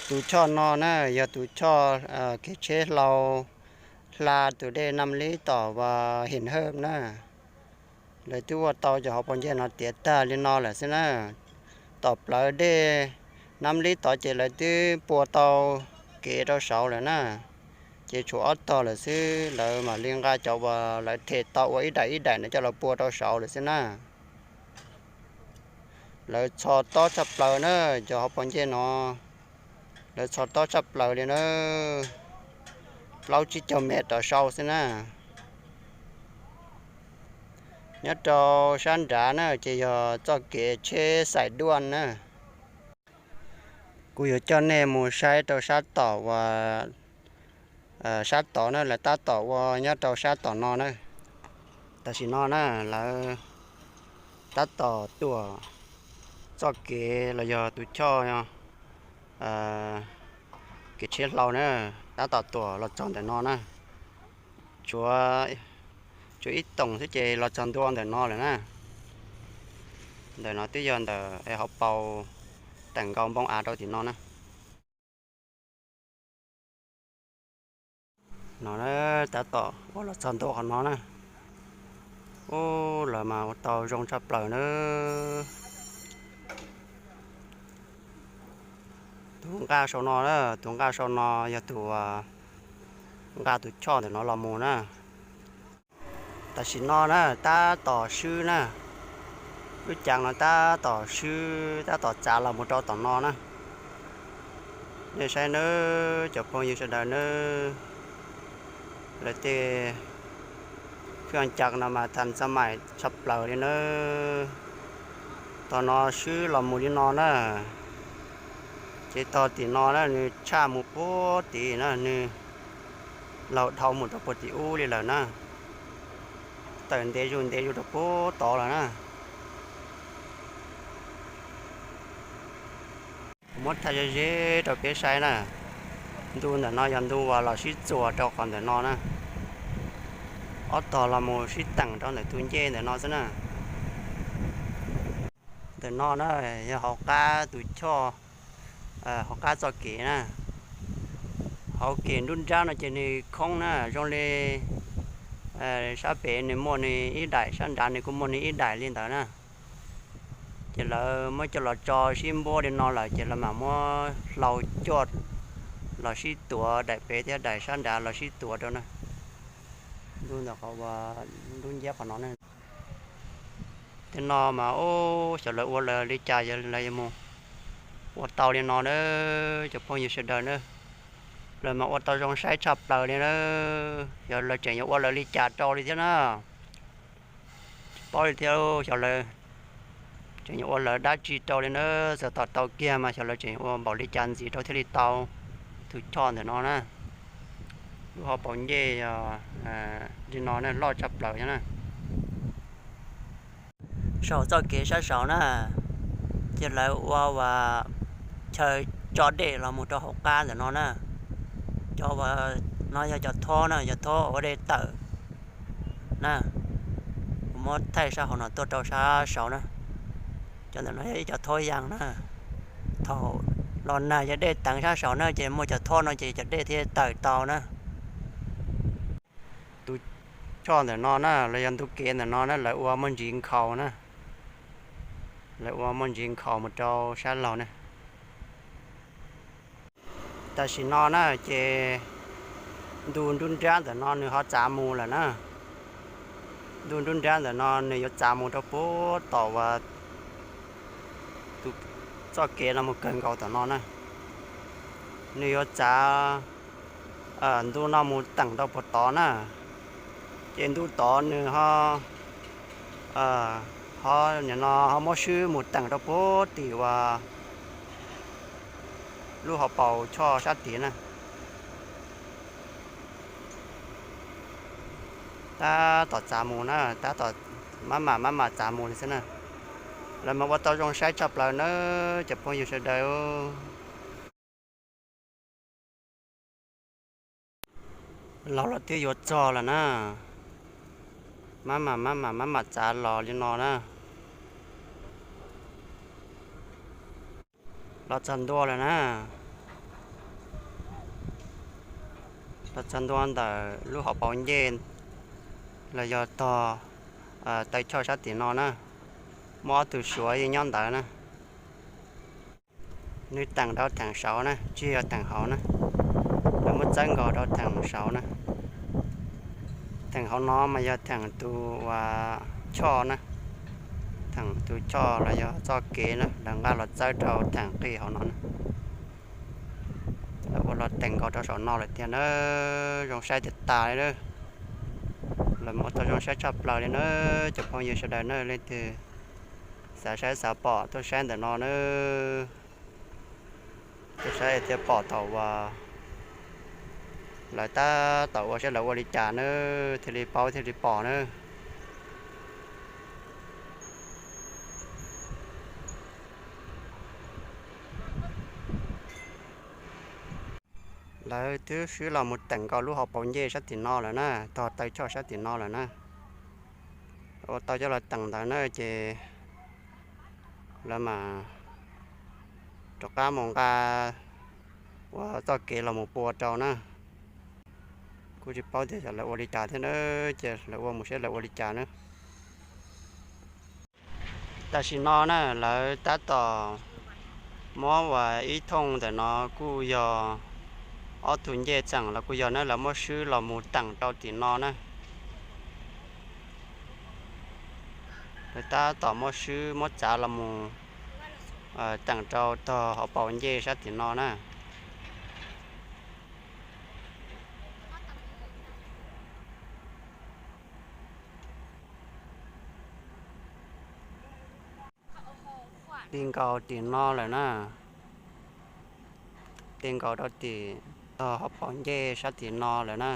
Tus choj no na yog tus choj kev tsheb hlau hla tus dej Nam Lib tom Vas Him Hawj na. Lawv twb ua tau cov hauv paus ncej no tiav tag li no lawm xwb na. Tom plawv dej Nam Lib tod ces lawv twb pua tau kev rau saud lawm na. Ces tshuav ob tog lawm xwb, lawv mam li nqa cov uas lawv them tau ua ib daim ib daim no coj los pua rau saud lawm xwb na. Lawv txhos tob tshaj plaws na, cov hauv paus ncej no lawv txhos tob tshaj plaws li na, plaub tsib caug mev rov sau xwb na. Nyob rau sab nrad na ces yog txoj kev tsheb xaim duaj na. Kuv yuav coj nej mus saib rau sab tom uas sab tod na, lawv tab tom ua nyob rau sab tom no na. Tam sim no na lawv tab tom tuam txoj kev los yog tus choj kev tsheb hlau na, tab tom tuam los txog ntawm no na. Tshuav, tshuav ib toom xwb ces los txog ntua ntawm no lawm na. Ntawm no twb yog ntawm hauv paus teem nkaus npoo av rau tim no na. No tab tom ua los txog ntua qhov no na. Ub, lawv mas ua tau zoo tshaj plaws na. Tus nqaj sau no na, tus nqaj sau no yog tus nqaj tus choj ntawm no los mus na. Tam sim no na tab tom swb na, lub cav no tab tom swb tab tom txav los mus rau tom no na. Nej saib nawb cov phooj ywg sawv daws nawb, lawv tej khwj cav no mas tas txaj maim tshaj plaws li nawb. Tom no swb los mus li no na, ces tog tim no na nws tshaj mus puag tim na, nws laug dhau mus rau puag tim ub li lawm na. Tawm ntev zus ntev zus rau puag tod lawm na. Kuv muab thaij ze ze rau peb saib na. Ntu ntawm no yog ntu uas los sib txuas rau qhov ntawm no na. Ob tog los mus sib teem rau ntawm tus ncej ntawm no xwb na. Ntawm no na yog hauv qab tus choj, hauv qab txoj kev na. Hauv kev nruab nrab no ces nws khoob na, zoo li sab pem nws muaj nws ib daim, sab nrad nws kuj muaj nws ib daim li ntawd na. Ces lawv muab coj los tso sib npuab li no lawm ces lawv mam muab hlau coj los sib tuav daim pem thiab daim sab nrad los sib tuav rau na. Ntu ntawm qhov uas nruab ncab qhov no na. Tej no mas ub, xyov lawv ua lawv li cas lawv yuav mus ua tau li no na, cov phooj ywg sawv daws na. Lawv mas ua tau zoo saib tshaj plaws li na. Xyov lawv tseem yuav ua lawv li cas rau li thiab na. Tsis paub li thiab, xyov lawv tseem yuav ua lawv dab tsi rau li na. Txawm tom tau kiag mas xyov lawv tseem yuav ua npaum li cas ntxiv rau thiaj li tau tus choj ntawm no na. Lub hauv paus ncej yog li no na, loj tshaj plaws thiab na. Saum txoj kev sab saud na, ces lawv ua ua chaw tso dej los mus rau hauv qab ntawm no na. Cov uas no yog cov thob na, cov thob ua dej tawm na. Kuv muab thaij sab hauv no tuaj rau sab saud na. Cov ntawm no yog ib cov thob yas na. Thaum los nag ces dej teev sab saud na, ces muaj cov thob no ces cov dej thiaj tawm tau na. Tus choj ntawm no na, los yog ntu kev ntawm no na, lawv ua muaj ntsis nkhaus na. Lawv ua muaj ntsis nkhaus mus rau sab laug na. Tam sim no na ces ntu nruab nrab ntawm no nws ho txav mus lawm na. Ntu nruab nrab ntawm no nws yuav txav mus rau puag tom uas tus txoj kev no mus kawg nkaus tom no na. Nws yuav txav ntu no mus teem rau puag tod na. Ces ntu tod nws ho, ho nim no ho muab swb mus teem rau puag tim uas lub hauv paus choj sab tid na. Tab tom txav mus na, tab tom maj mam maj mam txav mus li xwb na. Lawv mas ua tau zoo saib tshaj plaws na, cov phooj ywg sawv daws. Laug los twb yuav txog lawm na. Maj mam maj mam maj mam txav los li no na. Los txog ntua lawm na. Los txog ntua ntawm lub hauv paus ncej los yog tog taw choj sab tim no na, muaj ob tug Suav yeej nyob ntawd na. Nws theem rau theem saud na, tsis yog theem hauv na. Lawv muab txawb nkaus rau theem saud na. Theem hauv no mas yog theem tus uas choj na, theem tus choj los yog txoj kev na, lawv nqa los txawb rau theem qis hauv no na. Lawv ua los theem nkaus rau saum no lawm tiag na, zoo saib tiag tas li na. Lawv muab tau zoo saib tshaj plaws li na. Cov phooj ywg sawv daws na, leej twg xav saib xav pom tuaj saib ntawm no na, tuaj saib thiaj pom thaum uas lawv tab tom ua saib lawv ua li cas na, thiaj li paub thiaj li pom na. Lawv twb swb los mus theem nkaus lub hauv paus ncej sab tim no lawm na, tog taw choj sab tim no lawm na. Ua tau coj los theem ntawd na ces lawv mam rov qab mus nqa ua txoj kev los mus pua rau na. Kuj tsis paub tias lawv ua li cas thiab na, ces lawv ua mus saib lawv ua li cas na. Tam sim no na lawv tab tom muab uas ib thooj ntawm no kuj yog ob tug ncej txheem los kuj yog na, lawv muab swb los mus theem rau tim no na. Lawv tab tom muab swb muab txav los mus theem rau tog hauv paus ncej sab tim no na. Ti nkaus tim no lawm na. Ti nkaus rau tim tog hauv paus ncej sab tim no lawm na.